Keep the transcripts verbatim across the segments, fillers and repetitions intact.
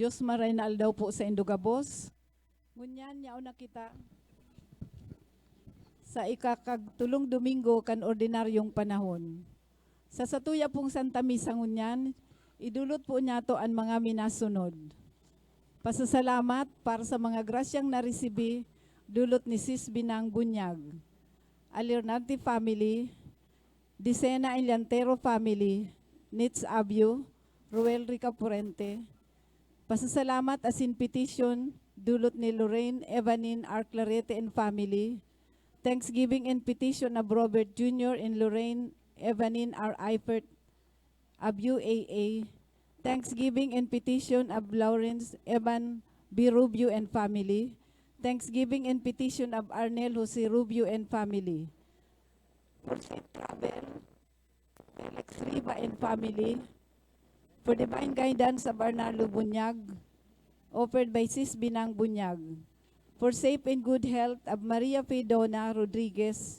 Diyos, maray na aldaw po sa indo gabos. Ngunyan, yaon na kita sa ikakagtulong Domingo kan ordinaryong panahon. Sa satuya pong Santa Misa ngunyan, idulot po niyato an mga minasunod. Pasasalamat para sa mga grasyang naresibi, dulot ni Sis Binang Bunyag. Alernarte family, Disena Eliantero family, Nits Abyo, Ruel Ricaporente. Pasasalamat asin petition, dulot ni Lorraine Evanin R. Clarete and family. Thanksgiving and petition of Robert Junior and Lorraine Evanin R. Eifert, Abyo A A. Thanksgiving and petition of Lawrence Evan B. Rubio and family. Thanksgiving and petition of Arnel Jose Rubio and family. For safe travel, Felix Riva and family. For divine guidance of Arnaldo Bunyag, offered by Sis Binang Bunyag. For safe and good health of Maria Fedona Rodriguez,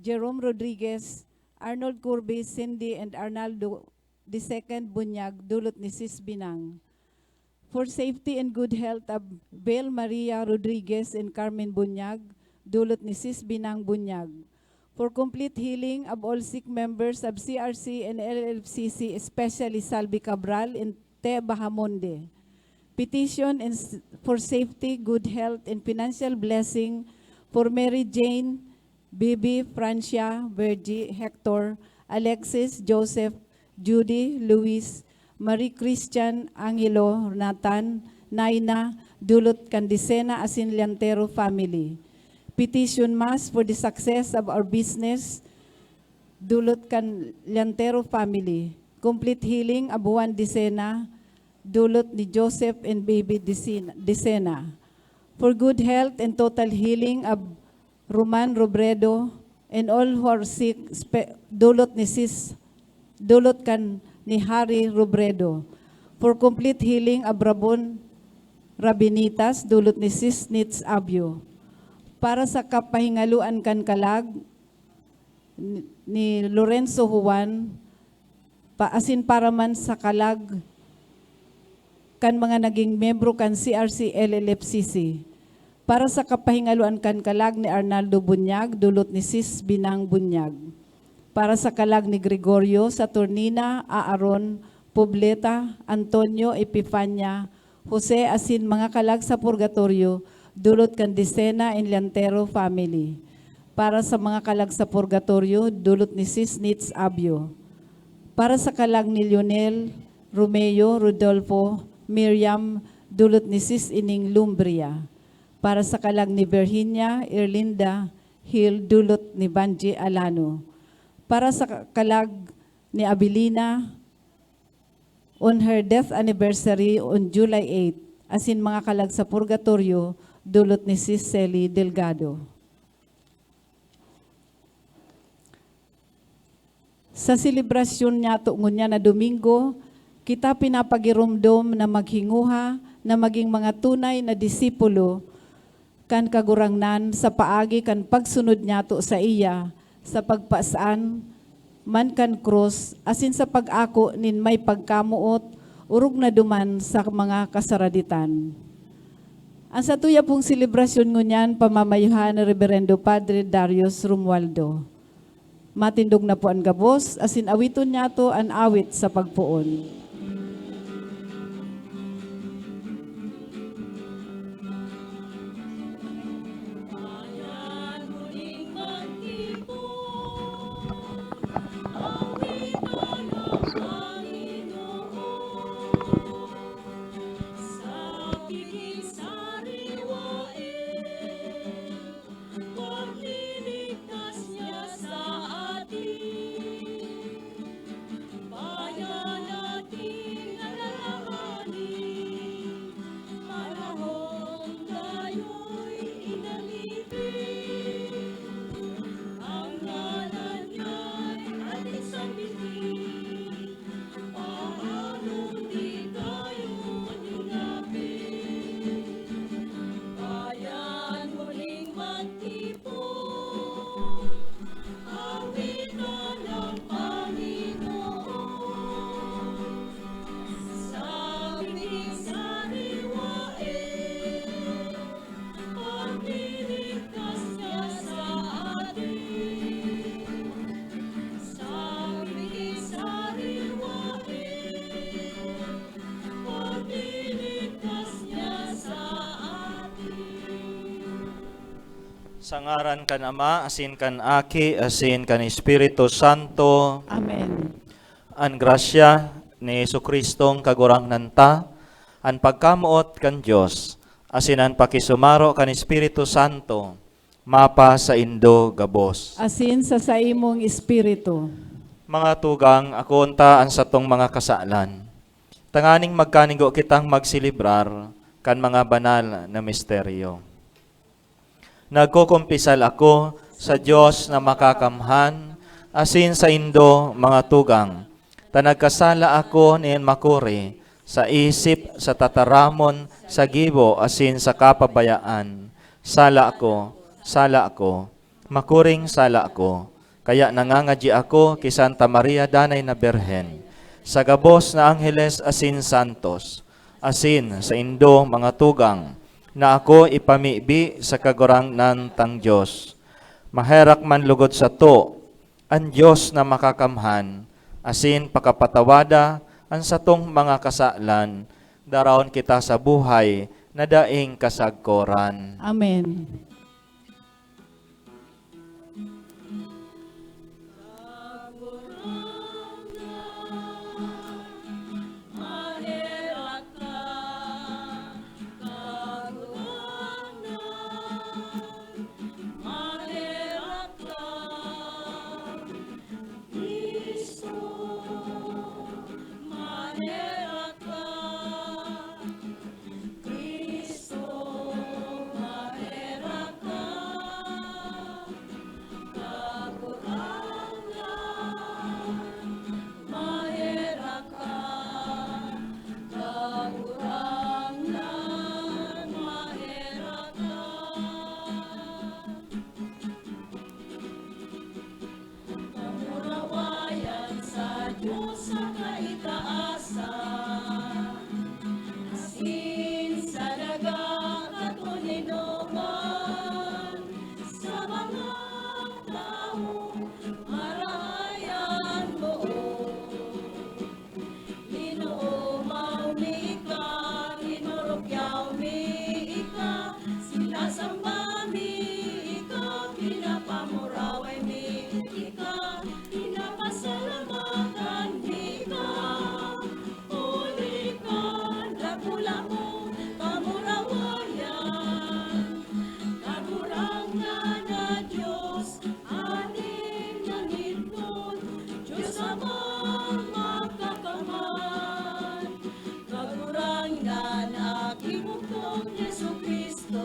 Jerome Rodriguez, Arnold Curbi, Cindy, and Arnaldo the second Bunyag, dulot ni Sis Binang. For safety and good health of Bel Maria Rodriguez and Carmen Bunyag, dulot ni Sis Binang Bunyag. For complete healing of all sick members of C R C and L L F C C, especially Salvi Cabral and Te Bahamonde. Petition and s-, for safety, good health, and financial blessing for Mary Jane, Bibi, Francia, Virgie, Hector, Alexis, Joseph, Judy, Luis, Marie Christian, Angelo, Nathan, Naina, dulot kan Disena asin Liantero family. Petition mass for the success of our business, dulot kan Liantero family. Complete healing of Juan Disena, dulot ni Joseph and Bibi Disena. For good health and total healing of Roman Robredo, and all who are sick, spe-, dulot ni Sis, dulot kan ni Harry Robredo. For complete healing of Rabon Rabinitas, dulot ni Sis Nits Abyo. Para sa kapahingaloan kan kalag ni, ni Lorenzo Juan, pa, asin para man sa kalag kan mga naging miyembro kan C R C L L F C C. Para sa kapahingaloan kan kalag ni Arnaldo Bunyag, dulot ni Sis Binang Bunyag. Para sa kalag ni Gregorio, Saturnina, Aaron, Pobleta, Antonio, Epifania, Jose asin mga kalag sa purgatorio, dulot kan Disena and Liantero family. Para sa mga kalag sa purgatorio, dulot ni Sis Nits Abyo. Para sa kalag ni Lionel, Romeo, Rodolfo, Miriam, dulot ni Sis Ining Lumbria. Para sa kalag ni Virginia, Erlinda, Hill, dulot ni Banji Alano. Para sa ka-, kalag ni Abilina, on her death anniversary on July eight, asin mga kalag sa purgatorio, dulot ni Sis Cely Delgado. Sa selebrasyon niyato ngunyan na Domingo, kita pinapagiromdom na maghinguha na maging mga tunay na disipulo kan Kagurangnan sa paagi kan pagsunod niyato saiya sa pagpasan man kan krus asin sa pag-ako nin may pagkamoot orog na duman sa mga kasaraditan. An satuya pong selebrasyon ngunyan pamamayuhan ni Reberendo Padre Darius Romualdo. Matindog na po an gabos, asin awiton niyato an awit sa pagpoon. Sa ngaran kan Ama, asin kan Aki, asin kan Espiritu Santo. Amen. An grasya ni Jesu-Cristong Kagurangnan ta, an pagkamoot kan Dios, asin an pakisumaro kan Espiritu Santo, mapa saindo gabos. Asin sa saimong espiritu. Mga tugang, akoon ta an satong mga kasalan, tanganing magkanigo kitang magselebrar kan mga banal na misteryo. Nagkukumpisal ako sa Dios na makakamhan, asin saindo, mga tugang, ta nagkasala ako nin makuri sa isip, sa tataramon, sa gibo, asin sa kapabayaan. Sala ako, sala ako, makuring sala ako. Kaya nangangadyi ako ki Santa Maria Danay na Birhen, sa gabos na angheles asin santos, asin saindo, mga tugang, na ako ipamibi sa Kagurangnan tang Dios. Maherak man lugod sato an Dios na makakamhan, asin pakapatawada an satong mga kasalan, daraon kita sa buhay na daing kasagkoran. Amen. Kamurawayan sa Dios sa kaitaasan, asin sa daga katoninongan, sa mga tawong marahay an loob. Inoomaw mi ika, inurukyaw mi ika, sinasamba mi ika, pinapamuraway mi ika, pinapasalamatan mi ika. Huli kan dakula mong kamurawayan, Kagurangnan na Dios, ating nangidnon, Dios Amang makakamhan. Kagurangnan, Aki mong Jesu-Cristo,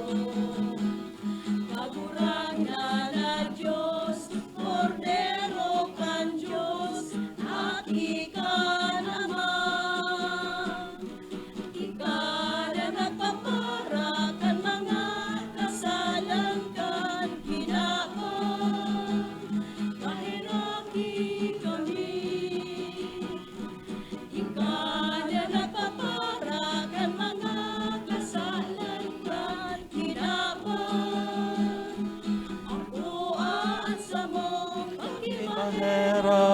Kagurangnan na Dios, Kordero kan Dios, Aki kan Ama. Ika na nagpapara kan mga kasalan kan kinaban. Kaheraki kami. Ika na nagpapara kan mga kasalan kan kinaban. Akoa an samong pakipahera.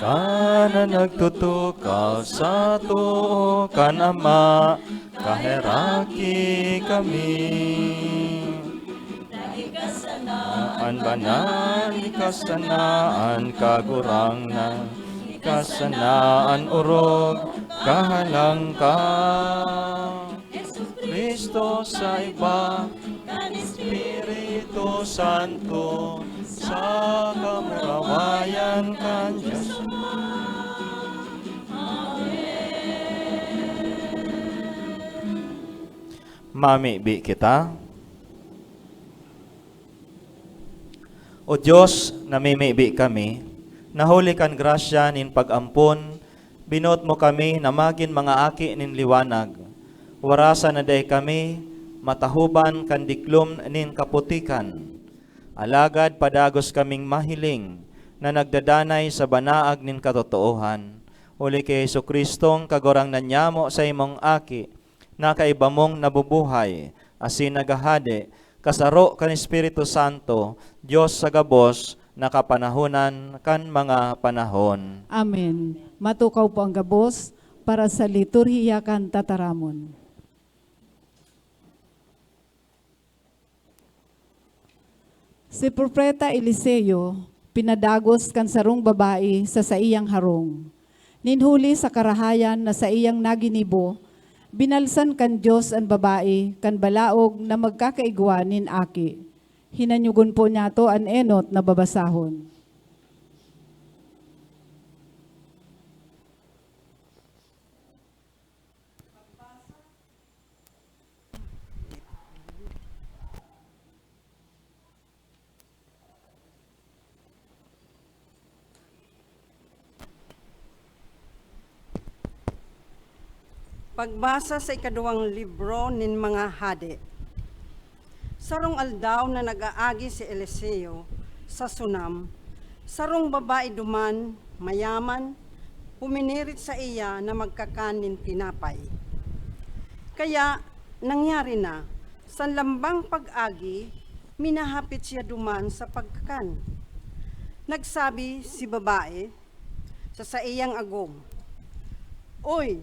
Ka na nagtutukaw sa too kan Ama, kaheraki kami. An banal, ika sana an Kagurangnan, ika sana an orog, kahalang ka. Jesu-Cristo sa iba, kan Espiritu Santo, sa kamurawayan kan Dios. Mamibi kita. O Dios, namimibi kami, na huli kan grasya nin pag-ampon, binoot mo kami na magin mga aki nin liwanag. Warasan na dai kami matahoban kan diklom nin kaputikan. Alagad padagos kaming mahiling na nagdadanay sa banaag nin katotoohan, huli ki Jesu-Cristong Kagurangnan nyamo, saimong Aki, na kaiba mong nabubuhay asin naghahade, kasaro kan Espiritu Santo, Dios sa gabos na kapanahonan kan mga panahon. Amen. Matukaw po ang gabos para sa liturhiya kan tataramon. Si Propeta Eliseo pinadagos kan sarong babae sa saiyang harong. Nin huli sa karahayan na saiyang naginibo, binalsan kan Dios an babae kan balaog na magkakaigwa nin aki. Hinanyogon po niyato an enot na babasahon. Pagbasa sa ikaduwang libro nin mga Hade. Sarong aldaw na nag-aagi si Eliseo sa Sunam, sarong babae duman, mayaman, puminirit saiya na magkakan nin tinapay. Kaya, nangyari na, sa lambang pag-agi, minahapit siya duman sa pagkakan. Nagsabi si babae sa saiyang agom, "Uy,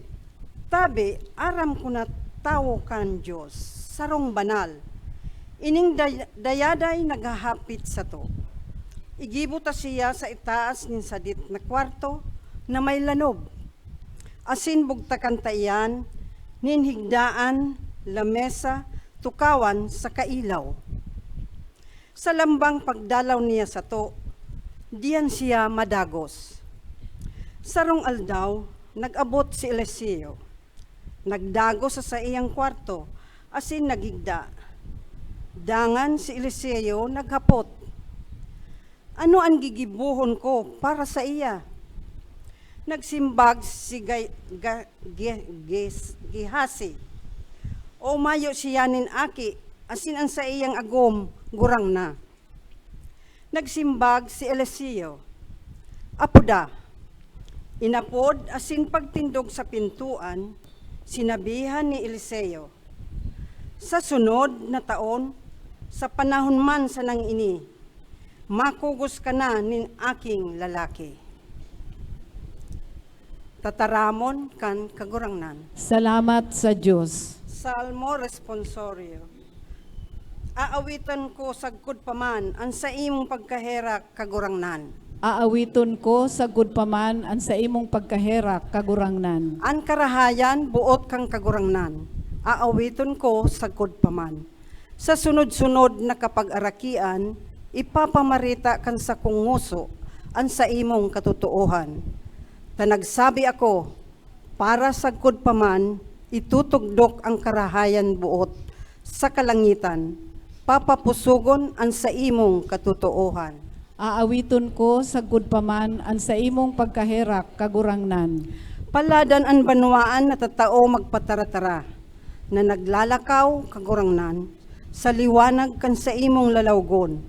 tabi, aram ko na tawo kan Dios, sarong banal. Ining day-, dayaday naghahapit sato. Igibo ta siya sa itaas nin sadit na kwarto na may lanob. Asin bugtakan ta iyan nin higdaan, lamesa, tukawan, saka ilaw. Sa lambang pagdalaw niya sato, diyan siya madagos." Sarong aldaw, nag-abot si Eliseo. Nagdagos sa saiyang kwarto, asin naghigda. Dangan si Eliseo naghapot, "Ano an gigibohon ko para saiya?" Nagsimbag si Gay-, Ga-, Ge-, Ges-, Gehazi, "O, mayo siya nin aki, asin an saiyang agom gurang na." Nagsimbag si Eliseo, "Apoda." Inapod asin pagtindog sa pintoan, sinabihan ni Eliseo, "Sa sunod na taon, sa panahon man sanang ini, makugos ka na nin aking lalaki." Tataramon kan Kagurangnan. Salamat sa Dios. Salmo Responsorio. Aawiton ko sagkod pa man an saimong pagkaherak, Kagurangnan. Aawiton ko sagkod pa man an saimong pagkaherak, Kagurangnan. An karahayan boot kan Kagurangnan. Aawiton ko sagkod pa man. Sa sunod-sunod na kapagarakian, ipapamareta kan sakong ngoso an saimong katotoohan. Ta nagsabi ako, "Para sagkod pa man, itutugdok an karahayan boot sa kalangitan, papapusogon an saimong katotoohan." Aawiton ko sagkod pa man an saimong pagkaherak, Kagurangnan. Paladan an banwaan na tatao magpataratara, na naglalakaw, Kagurangnan, sa liwanag kan saimong lalawgon.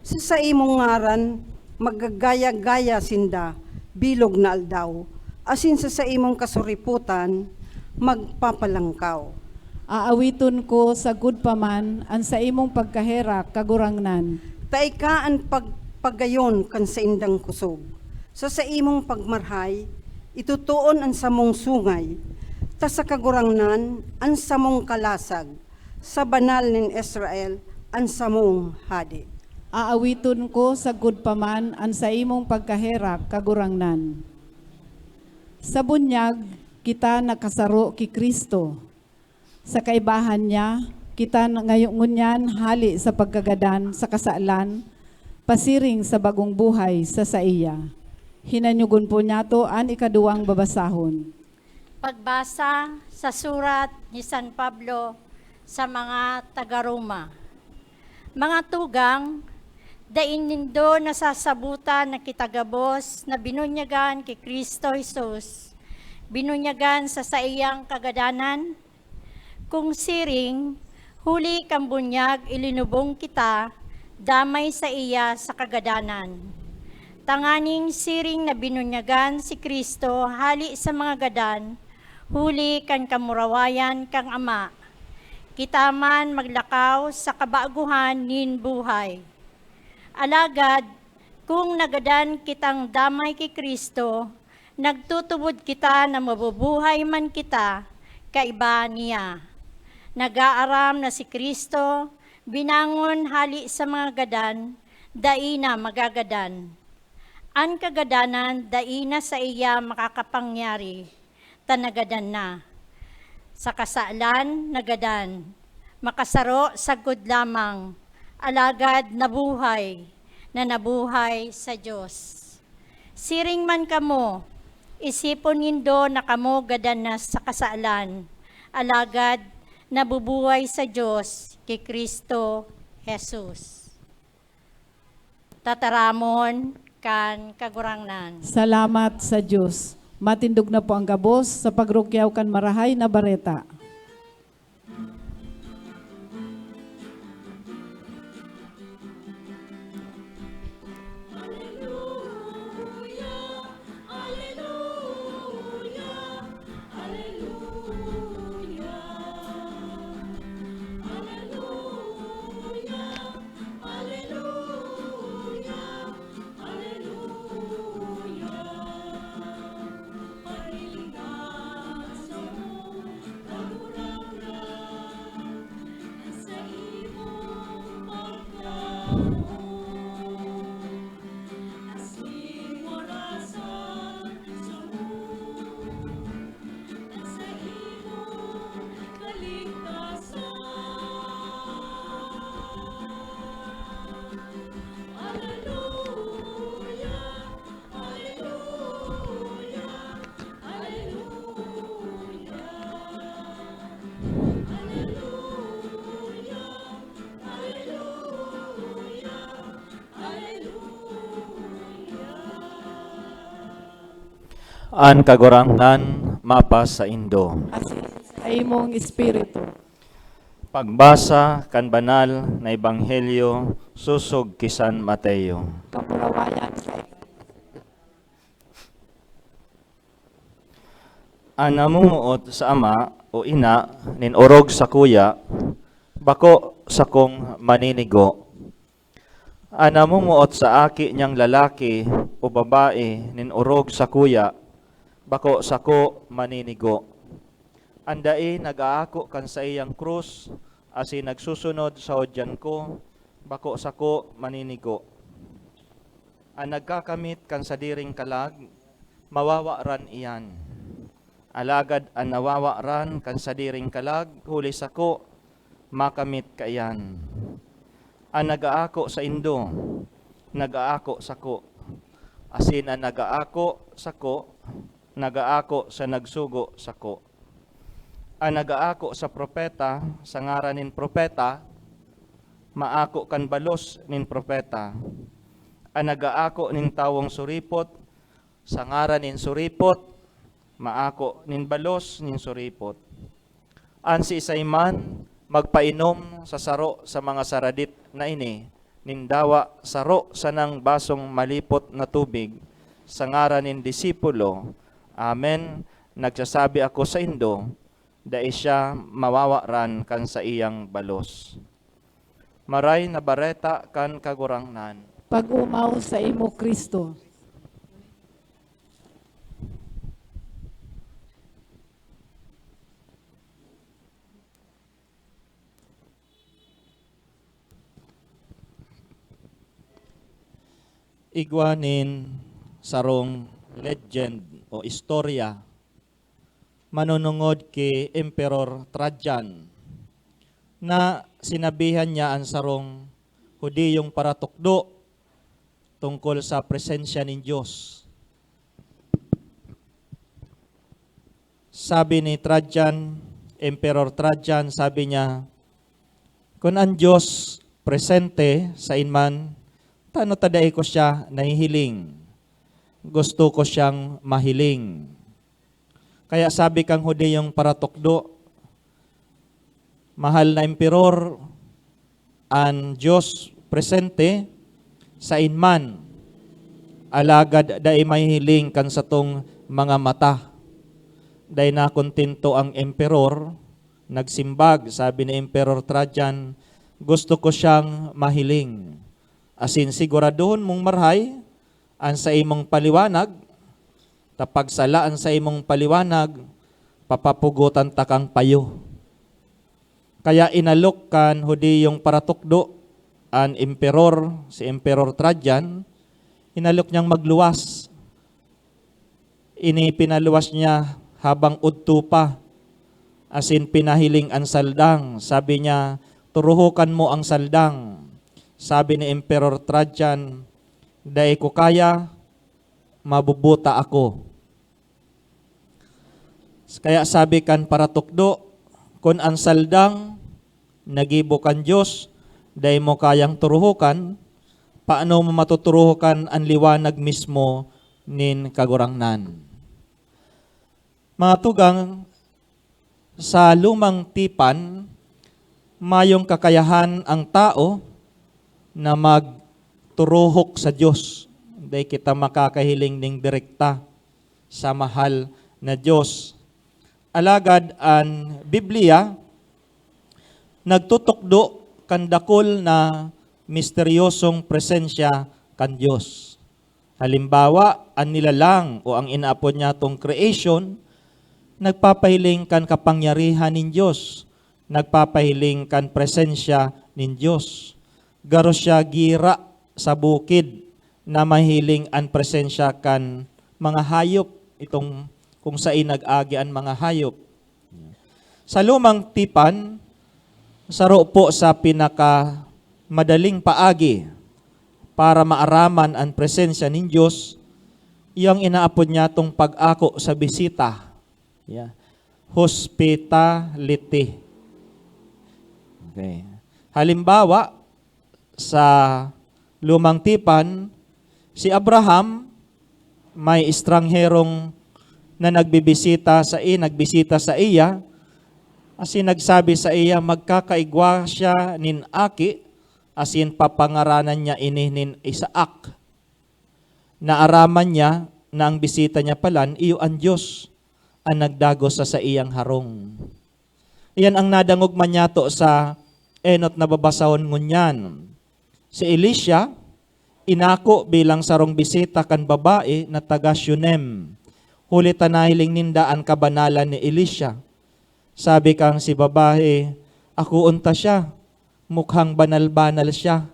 Sa saimong ngaran, maggagaya-gaya sinda, bilog na aldaw, asin sa saimong kasuripotan, magpapalangkaw. Aawiton ko sagkod pa man an saimong pagkaherak, Kagurangnan. Ta ika an pagpagayon kan saindang kusog. Sa saimong pagmarhay, itutoon an samong sungay, ta sa Kagurangnan an samong kalasag, sa Banal nin Israel an samong Hade. Aawiton ko sagkod pa man an saimong pagkaherak, Kagurangnan. Sa bunyag, kita nakasaro ki Cristo. Sa kaibahan niya, kita na-, ngayon ngunyan hale sa pagkagadan sa kasalan, pasiring sa bagong buhay sa saiya. Hinanyogon po niyato an ikaduwang babasahon. Pagbasa sa surat ni San Pablo sa mga taga-Roma. Mga tugang, dai nindo nasasabotan na kita gabos na binunyagan ki Cristo Jesus, binunyagan sa saiyang kagadanan? Kung siring, huli kan bunyag ilinubong kita damay saiya sa kagadanan. Tanganing siring na binunyagan si Cristo hale sa mga gadan, huli kan kamurawayan kan Ama, kita man maglakaw sa kabagohan nin buhay. Alagad, kung nagadan kitang damay ki Cristo, nagtutubod kita na mabubuhay man kita kaiba niya. Nag-aaram na si Cristo binangon hale sa mga gadan, dai na magagadan. An kagadanan dai na saiya makakapangyari, ta nagadan na. Sa kasalan, nagadan. Makasaro sagkod lamang, alagad nabuhay, na nabuhay sa Dios. Siring man kamo, isipon nindo na kamo gadan na sa kasalan, alagad nabubuhay sa Dios ki Cristo Jesus. Tataramon kan Kagurangnan. Salamat sa Dios. Matindog na po ang gabos sa pagrukyaw kan Marahay na Bareta. An Kagurangnan mapasaindo. Asin sa imong espiritu. Pagbasa kan Banal na Ebanghelyo sosog ki San Mateo. Kamurawayan sa An namumuot sa ama o ina nin orog sakuya, bako sakong maninigo. An namumuot sa aki niyang lalaki o babae nin orog sakuya, bako sako maninigo. An dai nag-aako kan saiyang krus asin nagsusunod sa hudyan ko, bako sako maninigo. An nagkakamit kan sadiring kalag, mawawaran iyan. Alagad an nawawaran kan sadiring kalag huli sako, makamit kaiyan. An nag-aako saindo, nag-aako sako. Asin an nag-aako sako, nag-aako sa nagsugo sako. An nag-aako sa propeta sa ngaran nin propeta, maako kan balos nin propeta. An nag-aako nin tawong suripot sa ngaran nin suripot, maako nin balos nin suripot. An siisay man magpainom sa saro sa mga saradit na ini nin dawa saro sanang basong malipot na tubig sa ngaran nin disipulo, amen, nagsasabi ako saindo, dai siya mawawaran kan saiyang balos. Maray na Bareta kan Kagurangnan. Pag-omaw sa imo, Cristo. Igwa nin sarong legend o istorya manunungod ki Emperor Trajan, na sinabihan niya an sarong Hudiyong paratukdo tungkol sa presensya nin Dios. Sabi ni Trajan, Emperor Trajan, sabi niya, "Kun an Dios presente sain man, tano ta dai ko siya nahihiling? Gusto ko siyang mahiling." Kaya sabi kang Hudiyong paratukdo, "Mahal na Emperor, an Dios presente sain man, alagad dai mahihiling kan satong mga mata." Dai nakontento ang Emperor, nagsimbag, sabi ni Emperor Trajan, "Gusto ko siyang mahiling. Asin siguradohon mong marahay an saimong paliwanag, ta pag sala an saimong paliwanag, papapugotan ta kang payo." Kaya inalok kan Hudiyong paratukdo an emperor, si Emperor Trajan, hinalok niyang magluwas. Ini pinaluwas niya habang udto pa, asin pinahiling an saldang. Sabi niya, "Turuhokan mo ang saldang." Sabi ni Emperor Trajan, "Dai ko kaya, mabubuta ako." Kaya sabi kan paratukdo, "Kun an saldang na gibo kan Dios dai mo kayang turuhokan, paano mo matuturuhokan an liwanag mismo nin Kagurangnan?" Mga tugang, sa lumang tipan, mayong kakayahan ang tao na magturuhok sa Dios. Dai kita makakahiling ning direkta sa mahal na Dios. Alagad an Biblia nagtutukdo kan dakul na misteryosong presensya kan Dios. Halimbawa, an nilalang o ang inaapod niyatong creation, nagpapahiling kan kapangyarihan nin Dios, nagpapahiling kan presensya nin Dios. Garo siya gira sa bukid na mahiling an presensya kan mga hayop, itong kung sain nag-agi an mga hayop. Sa lumang tipan, saro po sa pinakamadaling paagi para maaraman an presensya nin Dios, iyo ang inaapod niyatong pag-ako sa bisita. Yeah. Hospitality. Okay. Halimbawa, sa lumang tipan, si Abraham, may estrangherong na nagbibisita sa i-, nagbisita sa iya, asin nagsabi sa iya, magkakaigwa siya nin aki, asin papangaranan niya ini nin Isaac. Naaraman niya na ang bisita niya palan iyo an Dios, an nagdagos sa saiyang harong. Iyan ang nadangog man niyato sa enot na babasahon ngunyan. Si Elisha, inako bilang sarong bisita kan babae na taga Shunem, huli ta nahiling ninda an kabanalan ni Elisha. Sabi kan si babae, "Akoon ta siya, mukhang banal-banal siya."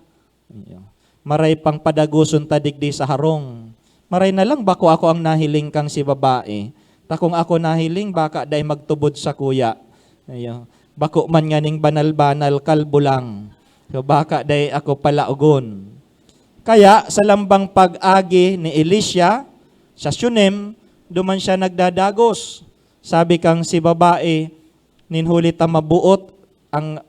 Iyo. Maray pang padagoson ta digdi sa harong. Maray na lang bako ako ang nahiling kan si babae. Ta kung ako nahiling, baka dai magtubod sakuya. Iyo. Bako man nganing banal-banal, kalbo lang. So, baka dai ako palaogon. Kaya, sa lambang pag-agi ni Elisha, sa Shunem, duman siya nagdadagos. Sabi kan si babae, "Nin huli ta mabuot ang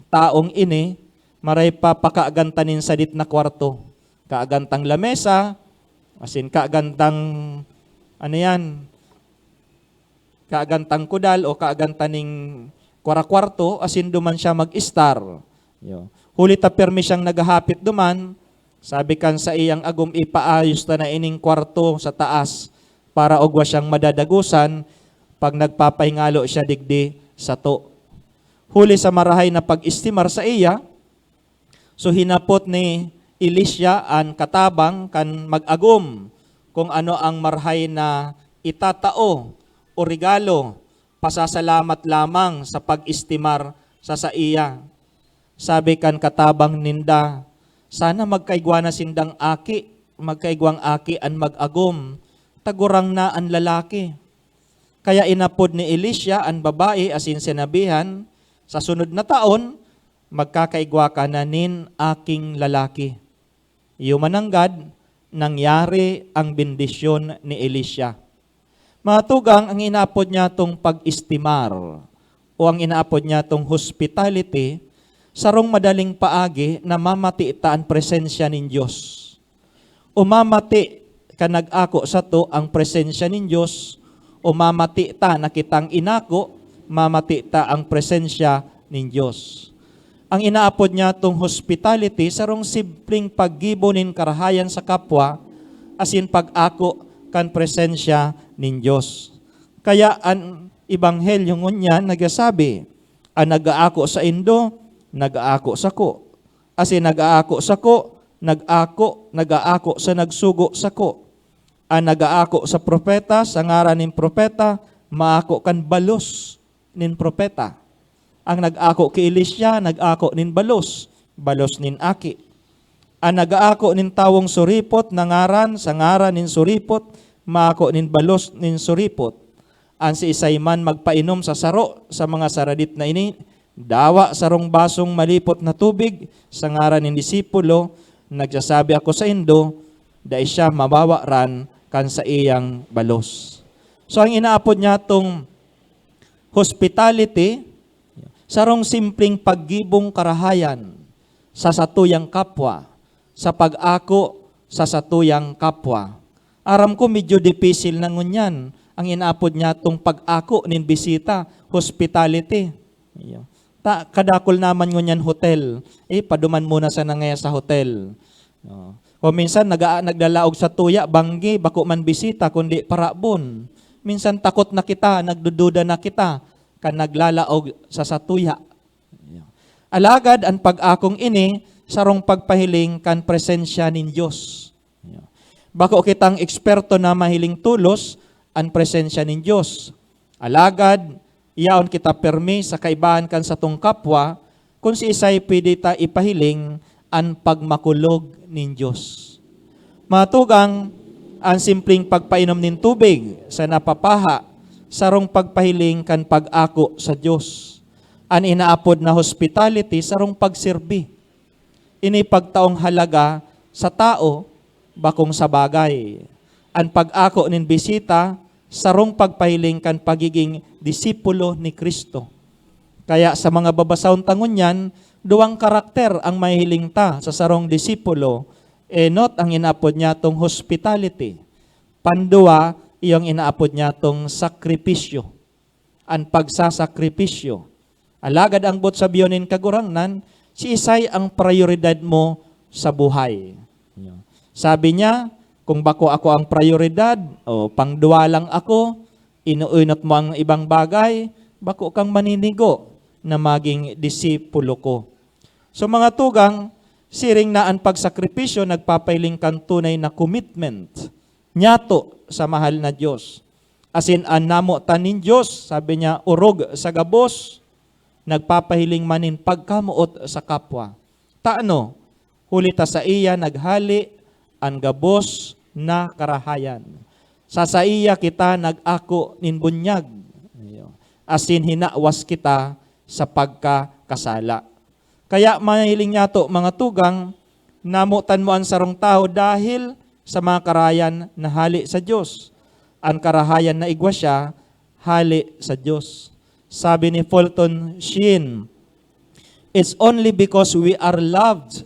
taong ini, maray pa pakaaganta nin sadit na kwarto. Kaagantang lamesa, asin kaagantang, ano yan, kaagantang kudal o kaaganta ning kwara-kwarto, asin duman siya mag-estar." Yo. Huli ta pirmi siyang naghahapit duman, sabi kan saiyang agom, "Ipaayos ta na ining kwarto sa taas para ugwa siyang madadagosan pag nagpapahingalo siya digdi sato." Huli sa marahay na pag-estimar saiya, so hinapot ni Elisha an katabang kan mag-agom kung ano ang marahay na itatao o regalo, pasasalamat lamang sa pag-estimar sa saiya. Sabi kan katabang ninda, "Sana magkaigwa na sindang aki, magkaigwang aki an mag-agom, ta gurang na an lalaki." Kaya inapod ni Elisha an babae asin sinabihan, "Sa sunod na taon, magkakaigwa ka na nin aking lalaki." Iyo mananggad, nangyari ang bendisyon ni Elisha. Mga tugang, ang inaapod niyatong pag-estimar o ang inaapod niyatong hospitality, sarong madaling paagi na mamati ta an presensya nin Dios. O mamati kan nag-ako sato ang presensya nin Dios, o mamati ta na kitang inako, mamati ta ang presensya nin Dios. Ang inaapod niyatong hospitality, sarong simpleng paggibo nin karahayan sa kapwa, asin pag-ako kan presensya nin Dios. Kaya an ebanghelyo ngunyan nagsasabi, "An nag-aako saindo, nag-aako sako. Asin nag-aako sako, nag-ako, nag-aako sa nagsugo sako. An nag-aako sa propeta, sa ngaran nin propeta, maako kan balos nin propeta. Ang nag-ako ki Elisha, nag-ako nin balos balos nin aki. An nag-aako nin tawong suripot na ngaran sa ngaran nin suripot, maako nin balos nin suripot. An siisay man magpainom sa saro sa mga saradit na ini, dawa sarong basong malipot na tubig sa ngaran nin disipulo, nagsasabi ako saindo, dai siya mabawaran kan saiyang balos. So, ang inaapod niya tong hospitality, sarong simpleng paggibong karahayan sa satuyang kapwa, sa pag-ako sa satuyang kapwa. Aram ko, medyo dipisil na ngunyan ang inaapod niya tong pag-ako nin bisita, hospitality. Iyo. Ta, kadakul naman ngunyan hotel. Eh, paduman muna sana ngaya sa hotel. Oh. O minsan, naga-, naglalaog sa tuya, banggi, bako man bisita, kundi parabon. Minsan, takot na kita, nagdududa na kita, kan naglalaog sa satuya. Alagad, an pag-akong ini, sarong pagpahiling kan presensya nin Dios. Bako kitang eksperto na mahiling tolos an presensya nin Dios. Alagad, yaon kita pirmi sa kaibahan kan satong kapwa, kun siisay pwede ta ipahiling an pagmakulog nin Dios. Mga tugang, an simpleng pagpainom nin tubig sa napapaha, sarong pagpahiling kan pag-ako sa Dios. An inaapod na hospitality, sarong pagserbi. Ini pagtaong halaga sa tao, bakong sa bagay. An pag-ako nin bisita, sarong pagpahiling kan pagiging disipulo ni Cristo. Kaya sa mga babasahon ta ngunyan, duwang karakter ang mahihiling ta sa sarong disipulo, enot ang inaapod niya tong hospitality. Panduwa, iyong inaapod niya tong sakripisyo, an pagsasakripisyo. Alagad ang boot sabihon nin Kagurangnan, siisay ang prayoridad mo sa buhay? Sabi niya, "Kung bako ako ang prayoridad, o pangduwa lang ako, inuunot mo ang ibang bagay, bako kang maninigo na maging disipulo ko." So, mga tugang, siring na an pagsakripisyo nagpapahiling kan tunay na commitment nyato sa mahal na Dios. Asin an namotan nin Dios, sabi niya, orog sa gabos, nagpapahiling man nin pagkamoot sa kapwa. Tano, huli ta saiya naghale an gabos na karahayan. Sa saiya kita nag-ako nin bunyag, asin hinawas kita sa pagkakasala. Kaya mahiling niyato, mga tugang, namotan mo an sarong tawo dahil sa mga karahayan na hale sa Dios. An karahayan na igwa siya, hale sa Dios. Sabi ni Fulton Sheen, "It's only because we are loved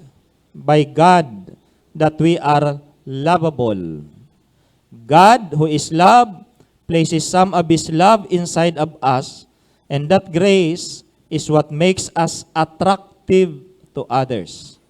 by God that we are lovable." God, who is love, places some of His love inside of us, and that grace is what makes us attractive to others.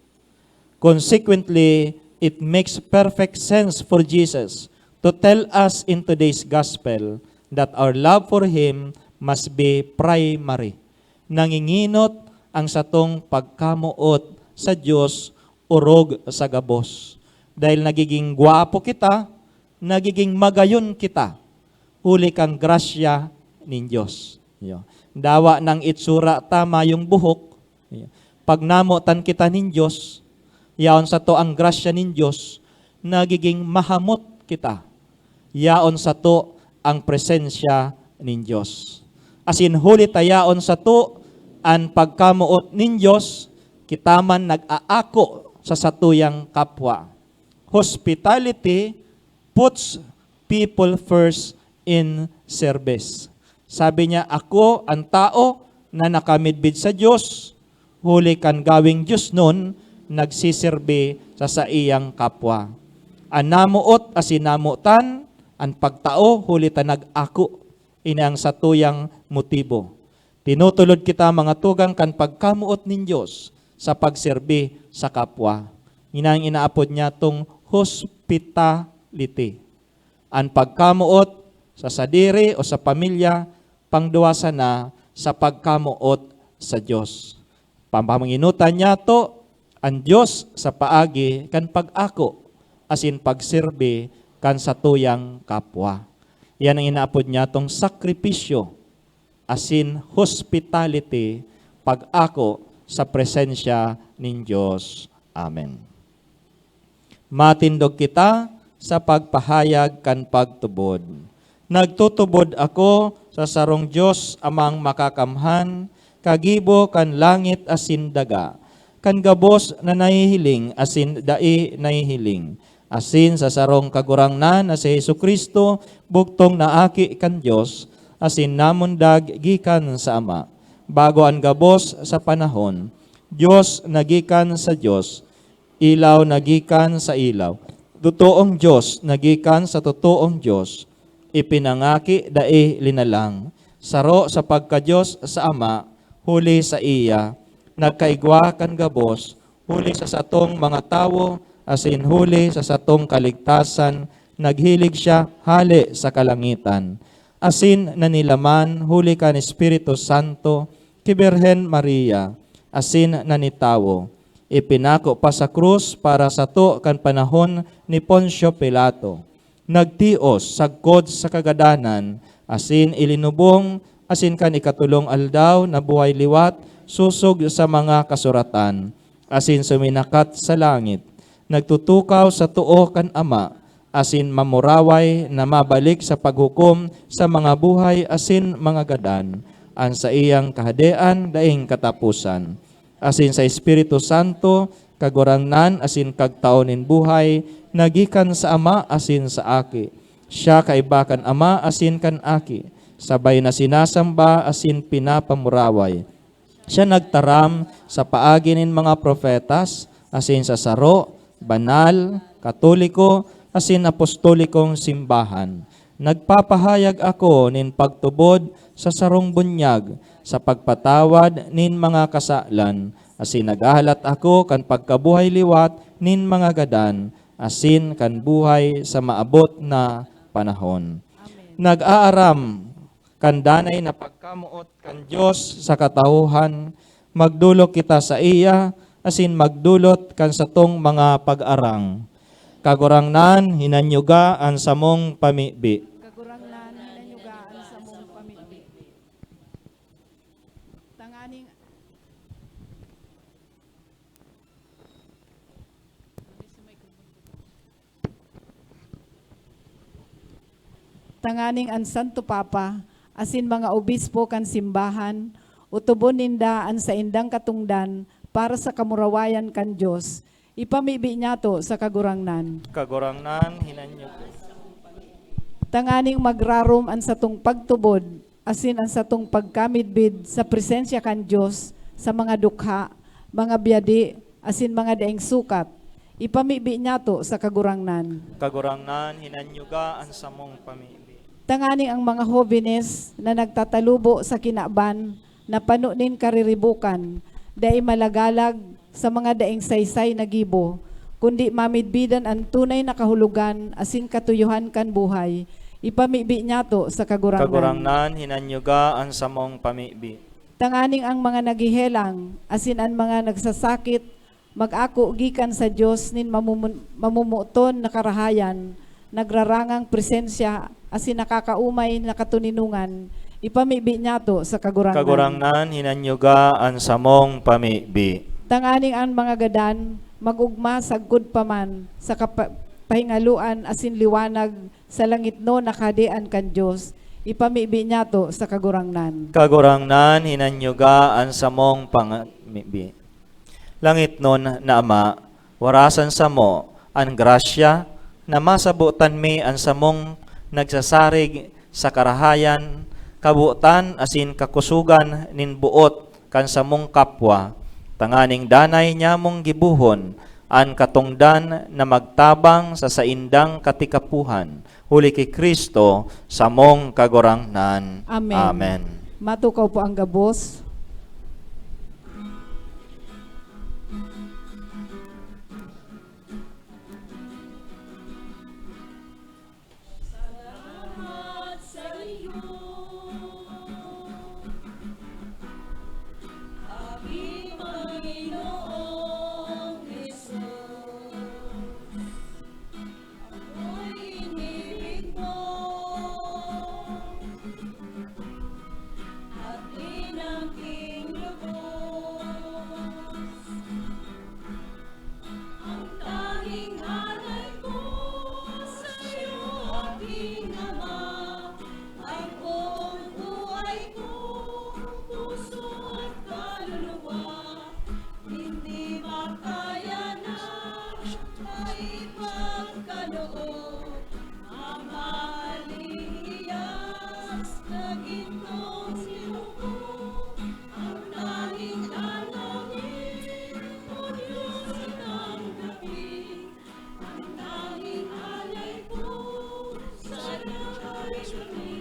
Consequently, it makes perfect sense for Jesus to tell us in today's gospel that our love for Him must be primary. Nanginginot ang satong pagkamoot sa Dios orog sa gabos. Dahil nagiging gwapo kita, nagiging magayon kita, huli kan grasya nin Dios. Iyo. Dawa nang itsura ta, mayong buhok. Iyo. Pag namotan kita nin Dios, yaon sato ang grasya nin Dios, nagiging mahamot kita. Yaon sato ang presensya nin Dios. Asin huli ta yaon sato an pagkamoot nin Dios, kita man nag-aako sa satuyang kapwa. Hospitality puts people first in service. Sabi niya, "Ako an tao na nakamidbid sa Dios, huli kan gawing diosnon, nagsiserbi sa saiyang kapwa." An namoot asin namotan, an pagtao, huli ta nag-ako. Ini ang satuyang motibo. Tinutulod kita, mga tugang, kan pagkamoot nin Dios sa pagserbi sa kapwa. Ini ang inaapod niya tong hospitality. An pagkamoot sa sadiri o sa pamilya, pangduwa sana sa pagkamoot sa Dios. Pampamanginotan niyato an Dios sa paagi kan pag-ako asin pagserbi kan satuyang kapwa. Iyan ang inaapod niya tong sakripisyo asin hospitality, pag-ako sa presensya nin Dios. Amen. Matindog kita sa pagpahayag kan pagtubod. Nagtutubod ako sa sarong Dios, Amang Makakamhan, kagibo kan langit asin daga, kan gabos na nahihiling asin dai nahihiling, asin sa sarong Kagurangnan na si Jesu-Cristo, bugtong na Aki kan Dios, asin namundag gikan sa Ama. Bago an gabos sa panahon, Dios na gikan sa Dios, ilaw na gikan sa ilaw, totoong Dios na gikan sa totoong Dios, ipinangaki, dai linalang, saro sa pagka-Dios sa Ama, huli saiya, nagkaigwa kan gabos, huli sa satong mga tawo, asin huli sa satong kaligtasan, naghilig siya hale sa kalangitan, asin nanilaman huli kan Espiritu Santo, ki Birhen Maria, asin nanitawo. Ipinako pa sa krus para sato kan panahon ni Poncio Pilato. Nagtios sagkod sa kagadanan, asin ilinubong, asin kan ikatolong aldaw nabuhay liwat sosog sa mga kasuratan, asin suminakat sa langit. Nagtutukaw sa too kan Ama, asin mamuraway na mabalik sa paghukom sa mga buhay asin mga gadan. An saiyang Kahadean daing kataposan. Asin sa Espiritu Santo, Kagurangnan asin Kagtao nin buhay, na gikan sa Ama asin sa Aki. Siya kaiba kan Ama asin kan Aki, sabay na sinasamba asin pinapamuraway. Siya nagtaram sa paagi nin mga propetas, asin sa saro, banal, katoliko, asin apostolikong simbahan. Nagpapahayag ako nin pagtubod sa sarong bunyag, sa pagpatawad nin mga kasalan, asin naghahalat ako kan pagkabuhay liwat nin mga gadan, asin kan buhay sa maabot na panahon. Amen. Nag-aaram kan danay na pagkamoot kan Dios sa katauhan, magdolok kita saiya asin magdolot kan satong mga pag-arang. Kagurangnan, hinanyuga an samong pamibi. Kagurangnan, hinanyuga an samong pamibi. Tanganing Tanganing an Santo Papa asin mga obispo kan simbahan, otobon ninda an saindang katongdan para sa kamurawayan kan Dios. Ipamibi niyato sa Kagurangnan. Kagurangnan, hinanyog. Tanganing magrarom an satong pagtubod asin an satong pagkamidbid sa presensya kan Dios sa mga dukha, mga byadi, asin mga daing sukat. Ipamibi niyato sa Kagurangnan. Kagurangnan, hinanyuga an samong pamibi. Tanganing ang mga hobenes na nagtatalubo sa kinaban na pano nin kariribokan, dai malagalag sa mga daing saysay na gibo, kundi mamidbidan an tunay na kahulogan asin katuyohan kan buhay, ipamibi niyato sa Kagurangnan. Kagurangnan, hinanyuga an samong pamibi. Tanganing ang mga naghehelang asin an mga nagsasakit mag-ako gikan sa Dios nin mamumun-, mamumoton na karahayan, nagrarangang presensya, asin nakakaumay na katoninongan, ipamibi niyato sa Kagurangnan. Kagurangnan, hinanyuga an samong pamibi. Tanganing an mga gadan mag-ogma sagkod pa man sa kapa-, pahingaloan asin liwanag sa langitnon na Kahadean kan Dios, ipamibi niyato sa Kagurangnan. Kagurangnan, hinanyuga an samong pamibi. Langitnon na Ama, warasan samo an grasya na masabotan mi an samong nagsasarig sa karahayan, kabotan asin kakosogan nin boot kan samong kapwa, tanganing danay nyamong gibohon an katongdan na magtabang sa saindang katikapohan, huli ki Cristo, samong Kagurangnan. Amen. Amen. Matukaw po ang gabos. Salamat sa iyo, aming Panginoong Jesus. Ako'y inibig mo, at inangkin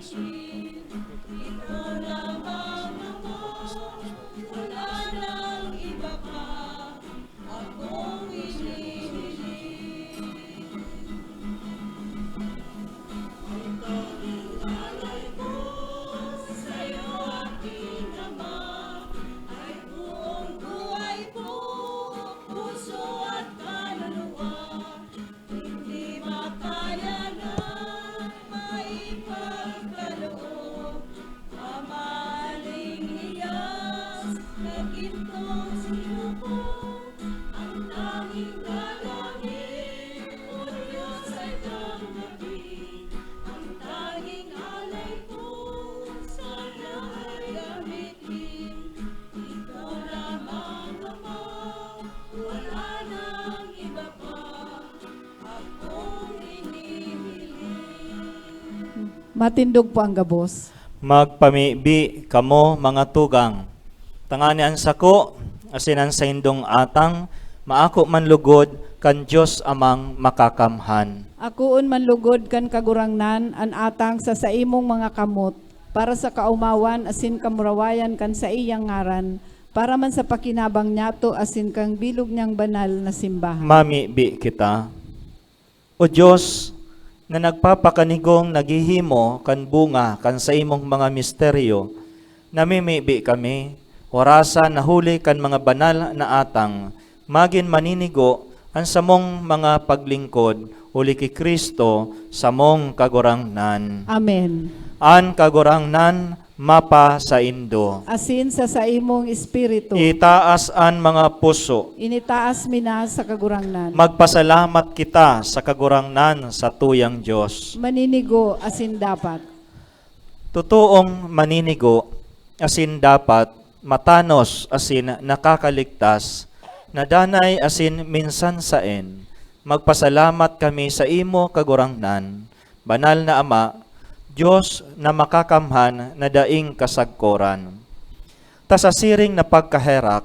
Ito lamang ako, wala nang iba pa akong hinihiling. Ang tanging alay ko sa'yo, aking Ama, ay buong buhay ko, puso at kaluluwa. Hindi makaya na maipagkaloob, mamaling hiyas na gintong sinuko, ang tanging dalangin, O Diyos, ay tanggapin, ang tanging alay ko, sana ay gamitin. Ikaw lamang, Ama, wala nang iba pa. Matindog po ang gabos. Magpamibi kamo, mga tugang, tangani an sako asin an saindong atang maako man lugod kan Dios Amang Makakamhan. Akoon man lugod kan Kagurangnan an atang sa saimong mga kamot, para sa kaomawan asin kamurawayan kan saiyang ngaran, para man sa pakinabang niyato asin kan bilog niyang banal na simbahan. Mamibi kita. O Dios, na nagpapakanigong naghihimo kan bunga kan saimong mga misteryo, namimibi kami, orasa na huli kan mga banal na atang, magin maninigo an samong mga paglingkod huli ki Cristo, samong Kagurangnan. Amen. An Kagurangnan mapasaindo. Asin sa saimong espiritu. Itaas an mga puso. Initaas mi na sa Kagurangnan. Magpasalamat kita sa Kagurangnan, satuyang Dios. Maninigo asin dapat. Totoong maninigo asin dapat, matanos asin nakakaligtas, na danay asin minsan saen, magpasalamat kami saimo, Kagurangnan, Banal na Ama, Dios na makakamhan na daing kasagkoran. Ta sa siring na pagkaherak,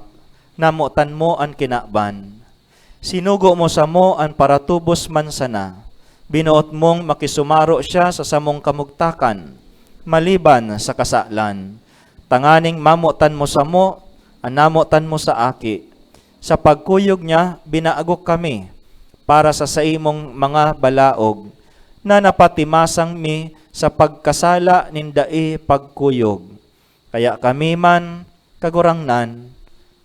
namotan mo an kinaban. Sinugo mo samo an paratubos man sana. Binoot mong makisumaro siya sa samong kamugtakan, maliban sa kasalan, tanganing mamotan mo samo an namotan mo sa Aki. Sa pagkuyog niya, binaagok kami para sa saimong mga balaog, na napatimasang mi sa pagkasala nin dai pagkuyog. Kaya kami man, Kagurangnan,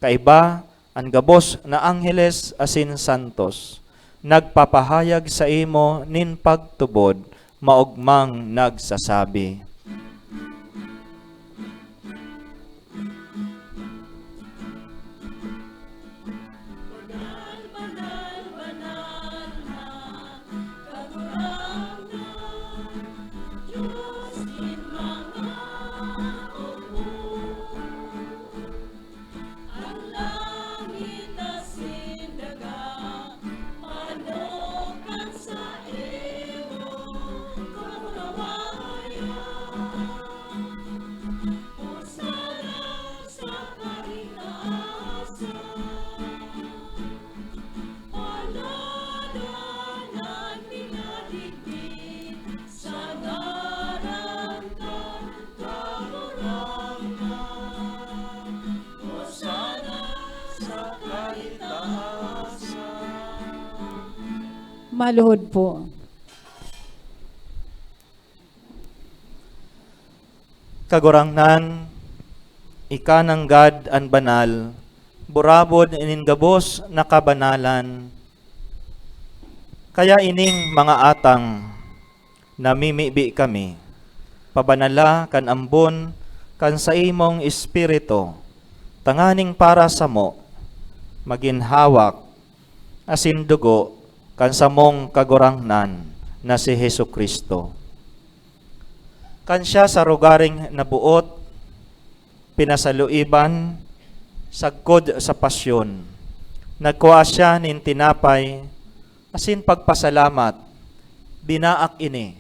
kaiba an gabos na angheles asin santos, nagpapahayag saimo nin pagtubod, maogmang nagsasabi. Banal, banal, banal na Kagurangnan, Dios nin mga opo. An langit asin daga, panokan sa imo kamurawayan. Hosana sa kaitaasan. Panadan an minadigdi sa ngaran kan Kagurangnan. Hosana sa kaitaasan. Maluhod po. Kagurangnan, ika nanggad an banal, burabod nin gabos na kabanalan. Kaya ining mga atang, namimibi kami, pabanala kan ambon kan saimong Espiritu, tanganing para samo, magin hawak asin dugo kan samong Kagurangnan na si Jesu-Cristo. Kan siya sa rogaring naboot, pinasaluiban, sagkod sa pasyon, nagkua siya nin tinapay, asin pagpasalamat, binaak ini,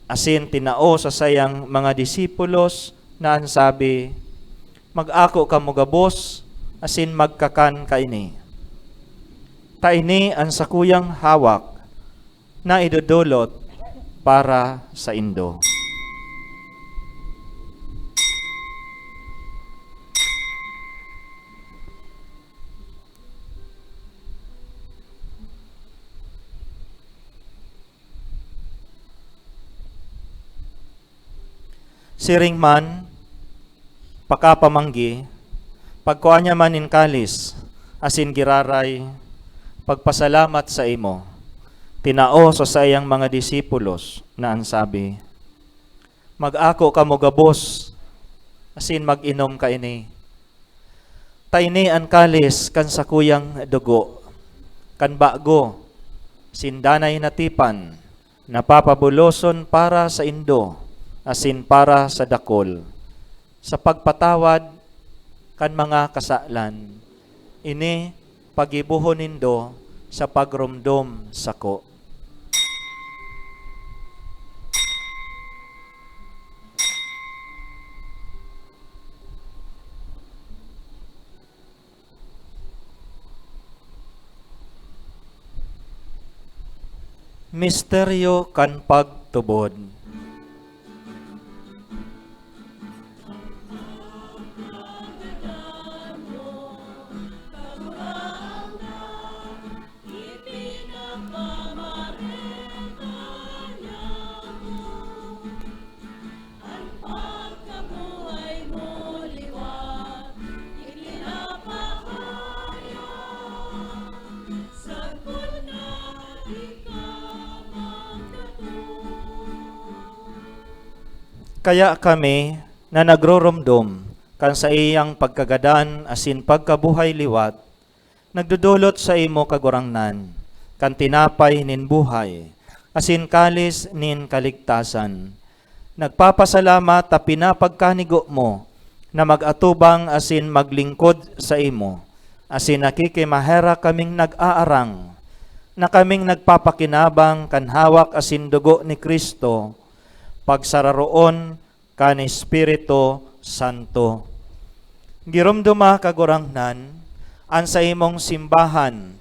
asin tinao sa sayang mga disipulos na an sabi, "Mag-ako kamo gabos asin magkakan kaini. Ta ini an sakuyang hawak na idodolot para saindo." Siring man, pakapamanggi, pagkua niya man nin kalis, asin giraray, pagpasalamat saimo, tinao sa saiyang mga disipulos na an sabi, "Mag-ako kamo gabos, asin mag-inom kaini. Ta ini an kalis kan sakuyang dugo, kan bago, sindanay na tipan, na papabuloson para saindo asin para sa dakul, sa pagpatawad kan mga kasalan. Ini paggibohon nindo sa pagromdom sako." Misteryo kan pagtubod. An pagkabuhay mo liwat, ipinapahayag, sagkod na ika magdatong. Kaya kami na nagroromdom kan saiyang pagkagadan asin pagkabuhay liwat, nagdodolot saimo, Kagurangnan, kan tinapay nin buhay, asin kalis nin kaligtasan. Nagpapasalamat ta pinapagkanigo mo na mag-atubang asin maglingkod saimo, asin nakikimaherak kaming nag-aarang, na kaming nagpapakinabang kan hawak asin dugo ni Cristo, pagsararoon kan Espiritu Santo. Giromdoma, Kagurangnan, an saimong simbahan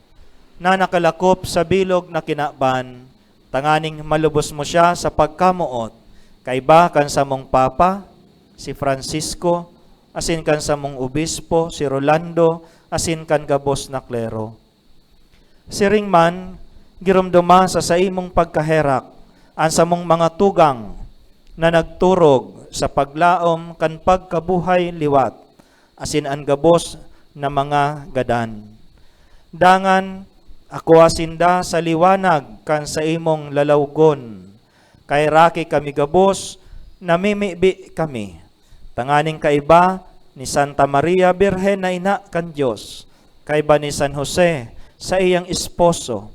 na nakalakop sa bilog na kinaban, tanganing malubos mo siya sa pagkamoot, kaiba kan samong Papa, si Francisco, asin kan samong Obispo, si Rolando, asin kan gabos na klero. Siring man, giromdoma sa saimong pagkaherak an samong mga tugang na nagturog sa paglaom kan pagkabuhay liwat, asin an gabos na mga gadan. Dangan, akua sinda sa liwanag kan saimong lalawgon. Kaheraki kami gabos, namimibi kami, tanganing kaiba ni Santa Maria Birhen na ina kan Dios, kaiba ni San Jose, saiyang esposo,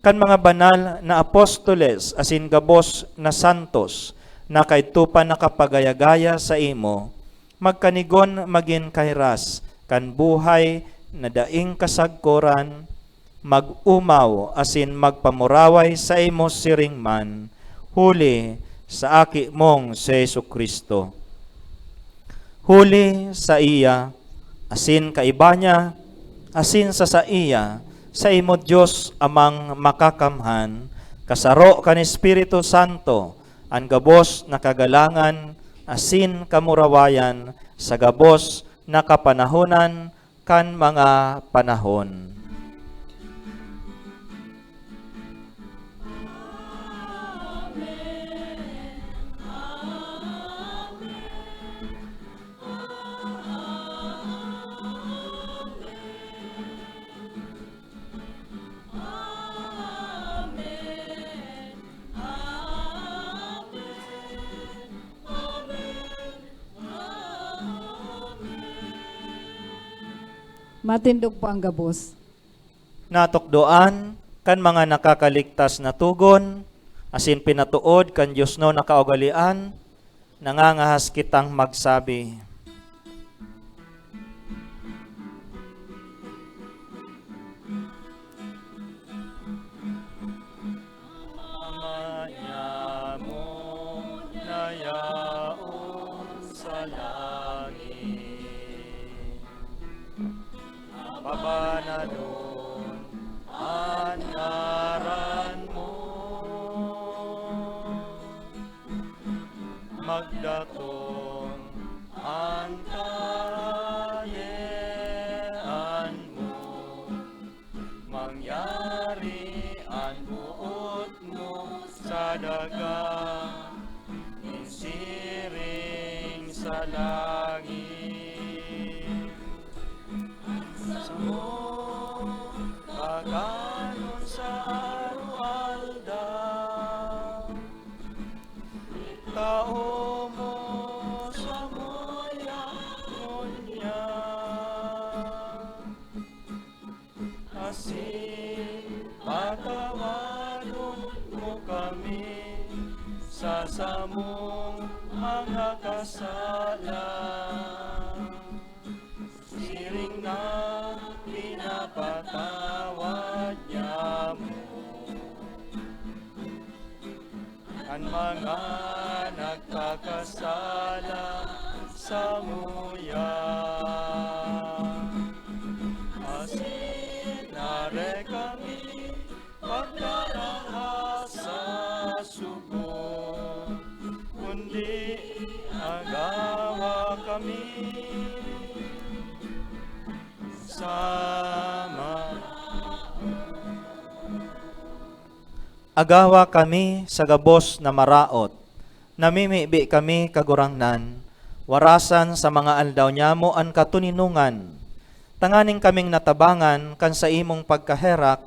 kan mga banal na apostoles asin gabos na santos na kaidto pa nakapagaya-gaya saimo, magkanigon magin kahiras kan buhay na daing kasagkoran, mag-omaw asin magpamuraway saimo siring man, huli sa Aki mong si Jesu-Cristo. Huli saiya, asin kaiba niya, asin sa saiya, saimo Dios Amang Makakamhan, kasaro kan Espiritu Santo, an gabos na kagalangan asin kamurawayan sa gabos na kapanahonan kan mga panahon. Matindog po ang gabos. Natukdoan kan mga nakakaligtas na togon, asin pinatood kan diosnon na kaugalean, nangangahas kitang magsabi. Ama nyamo na yaon sa langit, pabanalon an ngaran mo, magdatong an kahadean mo, mangyari an boot mo sa daga nin siring sa langit. Samo kakanon sa aroaldaw, tao mo samuya ngunyan. Asin patawadon mo kami sa samong mga kasalan, siring na pinapatawad niamo an mga nagkakasala samuya. Asin dai kami pagdaraha sa sugo, kundi agawa kami sa ma- Agawa kami sa gabos na maraot. Namimibi kami, Kagurangnan, warasan sa mga aldaw niamo an katoninongan, tanganing kaming natabangan kan saimong pagkaherak,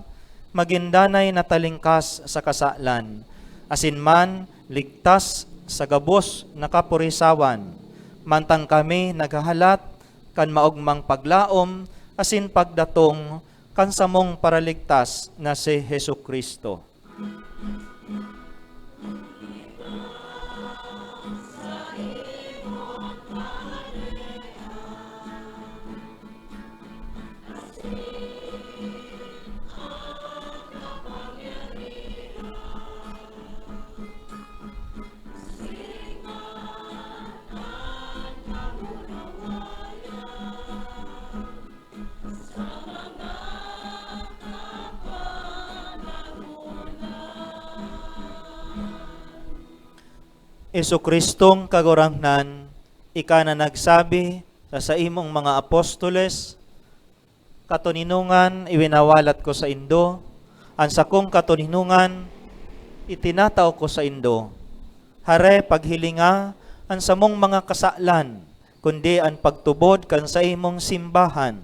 magin danay na talingkas sa kasalan, asin man ligtas sa gabos na kapurisawan, mantang kami naghahalat kan maogmang paglaom asin pagdatong kan samong Paraligtas na si Jesu-Cristo. Jesu-Cristong Kagurangnan, ika na nagsabi sa saimong mga apostoles, "Katoninongan iwinawalat ko saindo, an sakong katoninongan itinatao ko saindo." Hare, paghilinga an samong mga kasalan, kundi an pagtubod kan saimong simbahan.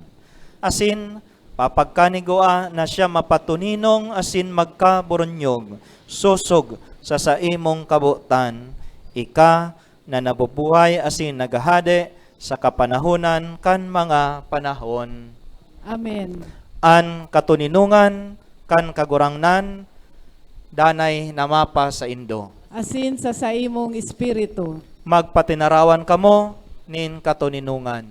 Asin, papagkanigua na siya mapatoninong asin magkaboronyog, sosog sa saimong kabotan, ika na nabubuhay asin naghahade sa kapanahonan kan mga panahon. Amen. An katoninongan kan Kagurangnan danay na mapasaindo. Asin sa saimong espiritu. Magpatinarawan kamo nin katoninongan.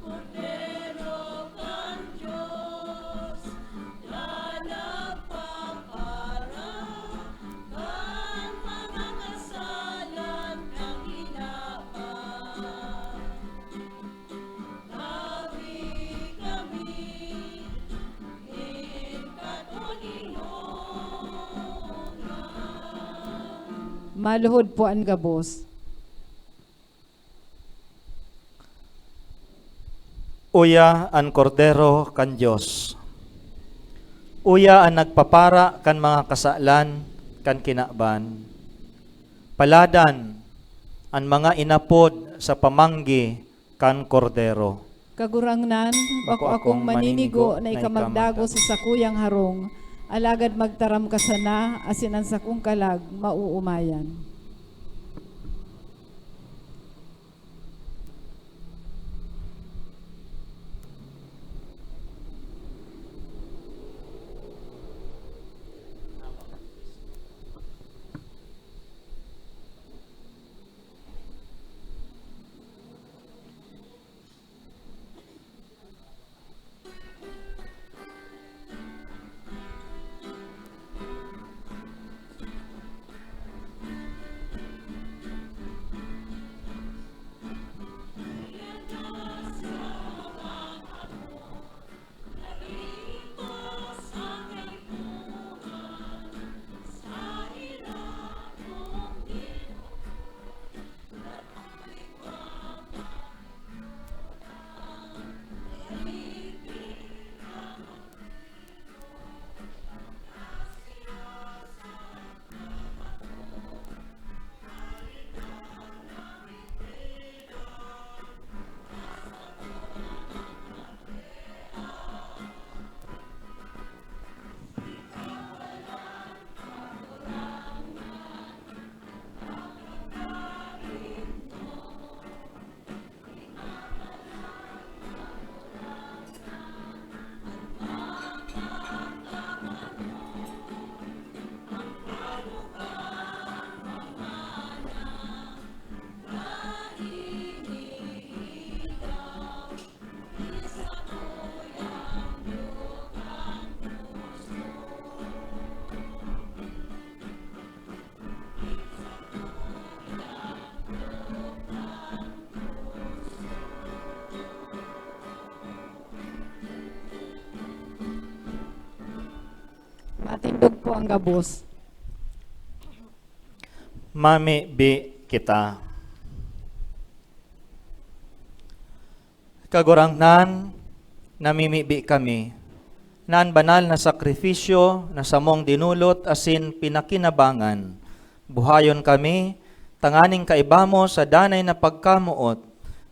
Kordero kan Dios, na nagpapara kan mga kasalan kan hinapan. Tawi kami nin katoninongan. Maluhod po an gabos. Uya an Kordero kan Dios. Uya an nagpapara kan mga kasalan kan kinaban. Paladan an mga inapod sa pamanggi kan Kordero. Kagurangnan, bako akong maninigo na ika magdagos sa sakuyang harong, alagad magtaram ka sana, asin an sakong kalag maoomayan. Matindog po ang gabos. Mamibi kita. Kagurangnan, namimibi kami na an banal na sakrifisyo na samong dinulot asin pinakinabangan, buhayon kami tanganing kaiba mo sa danay na pagkamoot,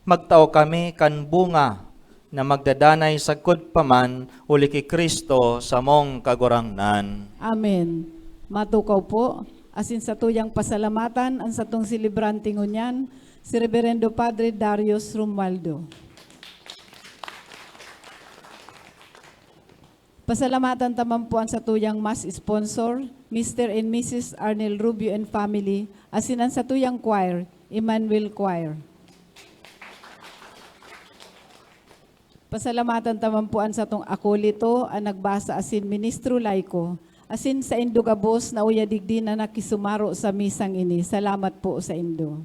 magtao kami kan bunga na magdadanay sagkod pa man huli ki Cristo samong Kagurangnan. Amen. Matukaw po, asin satuyang pasalamatan an satong selebrante ngunyan, si Reberendo Padre Darius Romualdo. Pasalamatan ta man po an satuyang mass sponsor, Mister and Missus Arnel Rubio and family, asin an satuyang choir, Emmanuel Choir. Pasalamatan ta man po an satong akolito, an nagbasa asin ministro laiko, asin saindo gabos na uya digdi na nakisumaro sa misang ini. Salamat po saindo.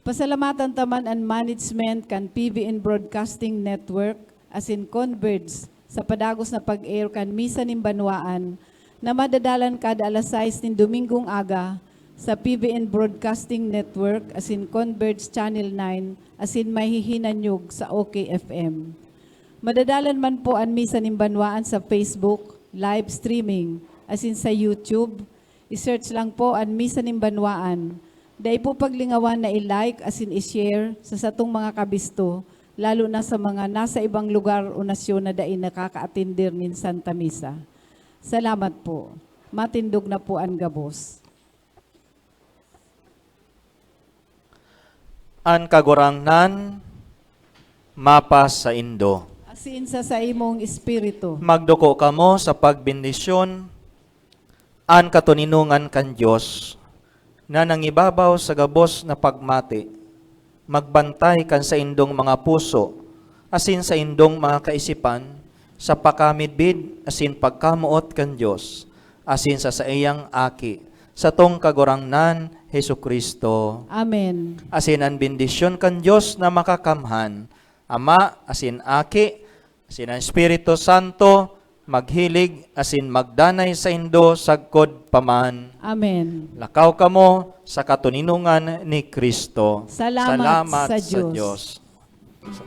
Pasalamatan ta man an management kan P B N Broadcasting Network asin Converge sa padagos na pag-air kan Misa nin Banwaan na madadalan kada alas sais nin Domingong aga sa P B N Broadcasting Network asin Converge Channel nine asin mahihinanyog sa OK F M. Madadalan man po an Misa nin Banwaan sa Facebook, live streaming, asin sa YouTube. I-search lang po an Misa nin Banwaan. Dai po paglingawan na i-like asin i-share sa satong mga kabisto, lalo na sa mga nasa ibang lugar o nasyon na dai nakakaatender nin Santa Misa. Salamat po. Matindog na po an gabos. An Kagurangnan mapasaindo. Asin sa saimong espiritu. Magduko kamo sa pagbendisyon. An katoninongan kan Dios na nangibabaw sa gabos na pagmati, magbantay kan saindong mga puso asin saindong mga kaisipan sa pakamidbid asin pagkamoot kan Dios asin sa saiyang Aki, satong Kagurangnan, Jesu-Cristo. Amen. Asin an bendisyon kan Dios na Makakamhan, Ama asin Aki, asin an Espiritu Santo, maghilig asin magdanay saindo sagkod pa man. Amen. Lakaw kamo sa katoninongan ni Cristo. Salamat Salamat sa sa Dios. Dios.